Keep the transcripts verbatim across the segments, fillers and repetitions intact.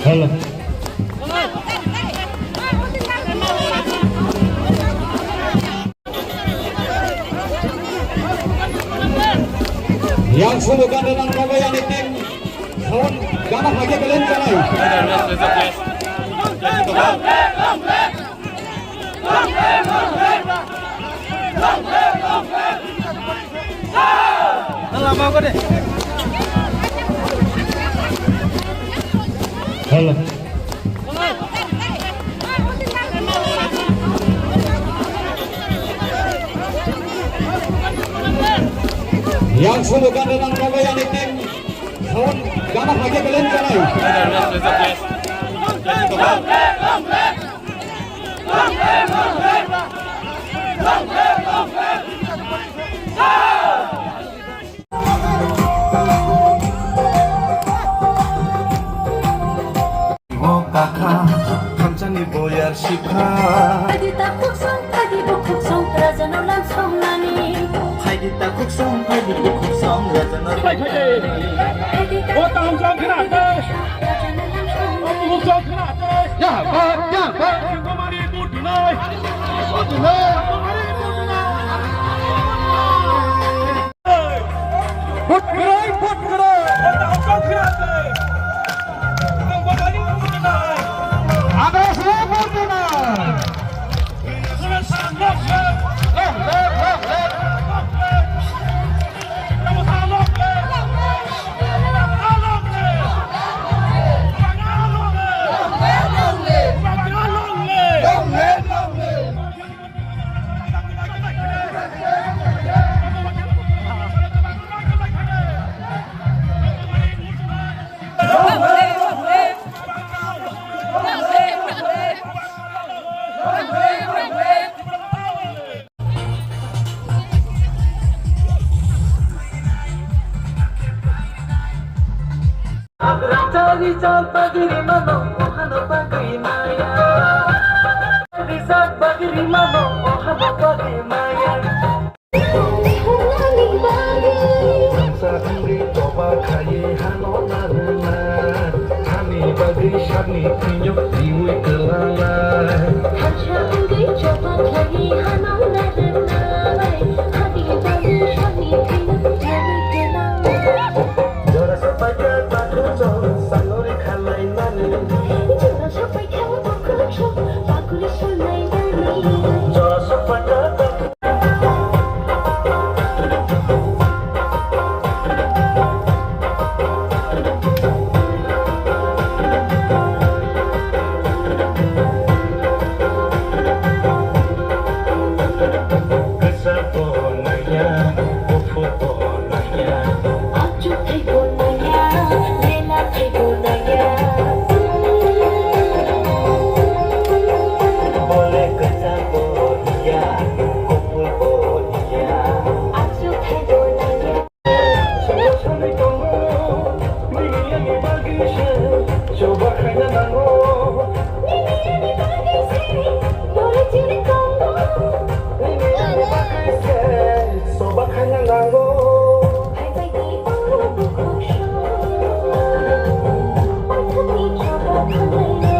Hello. Yang solo ganda nang nogo yani tim. Sound gana hage belen janai. Hello. Yang solo ganda nang nogo yani tim. Sound gana hage belen janai. O kaka, thamsani boyar sikha. Phaidi ta khuksong, phaidi bukhuksong, rajano lam songnani. Phaidi ta khuksong, phaidi bukhuksong, rajano lam songnani. Phaidi ta khuksong, phaidi bukhuksong, rajano lam songnani. Ya, ba, ya, ba. Singomari budinai. Budinai. Vote kwrwi, vote kwrwi. Ang se vote kwrwi. Left, left, left, left. Chari chal pagiri mano, ohano pagiri maya. Rijak bagwi rimano, o habo bagwi maya. Hamsa wngwi choba khaiwi hano narwkna, hani bagwi sakni thwino riui kwlangna. Hamsa wngwi choba khaiwi hano narwkna, hani bagwi sakni thwino riui kwlangna. Jora sopaikha bakhuchong sanori khalainani. Jora sopaikha bakhuchong bakuri sanainani. Jora sopaikha bakhuchong. Kwchak bo nangya, buphur bo nangya. Achuk thai bo nangya, lela thai bo nangya. Bole kwchak bo hiya, buphur bo hiya. Achuk thai bo nangya. Sono sani tongo, nini ani bagwi se, choba khaina nango. Nini ani bagwi se, dole chini tongo. Nini ani bagwi se, choba khaina nango. Hai bai di tongo bukhuk so, paithakni choba khaina.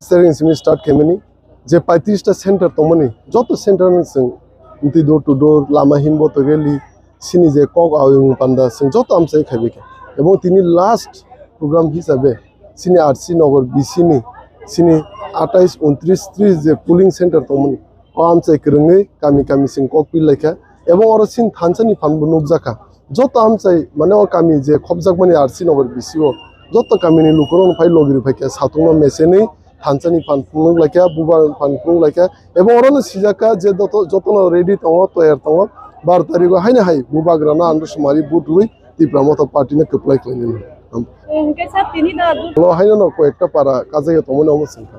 Sering simi start khaimani je paitris ta center tongmani, joto center no chwng twi door to door, lama himbo to rally, sini je kok ayung panda chwng joto amchai khaibai kha. Ebong tini last program hisabe sini R C Nagar B C ni sini atais, untris, tris je polling center tongmani, o amchai kwrwngwi kami kami chwng kok pi lai kha. Ebong oro sini thansa ni phan bo nukjak kha. Joto amchai, mane, o kami je khopjakmani R C Nagar B C o, joto kamini lukurok phai logiri phai khe satung no mesenwi thansa ni phan phunuk lai kha, buba phan phunuk lai kha. Ebong oro no sijak kha je joto, joto no ready tongo, toyar tongo. Bar tarikh o haino hai bubagra no andro sumari vote rwi Tipra Motha Party no kwplai khlainani. Hwnkhe sir, tini da du- Lo haino no koyekta para kajagwi tongmani omo singkha.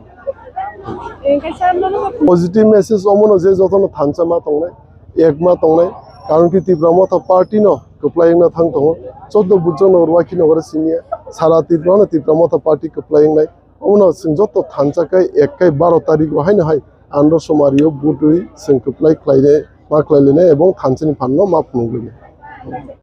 Hwnkhe sir, nono positive message omo no je joto no thansa ma tongnai, ek ma tongnai. Karon ki Tipra Motha Party no kwplai wngna thang tongo. Choddo Bujra Nagar, Waikhi Nagar simi sara Tripura no Tipra Motha Party kwplai wngnai. Omo no chwng joto thansa kai ek kai baro tarikh o haino hai andro sumari o vote rwi chwng kwplai khlainai, ma khlai lainai ebong thansa ni phan no ma phunuk lainai.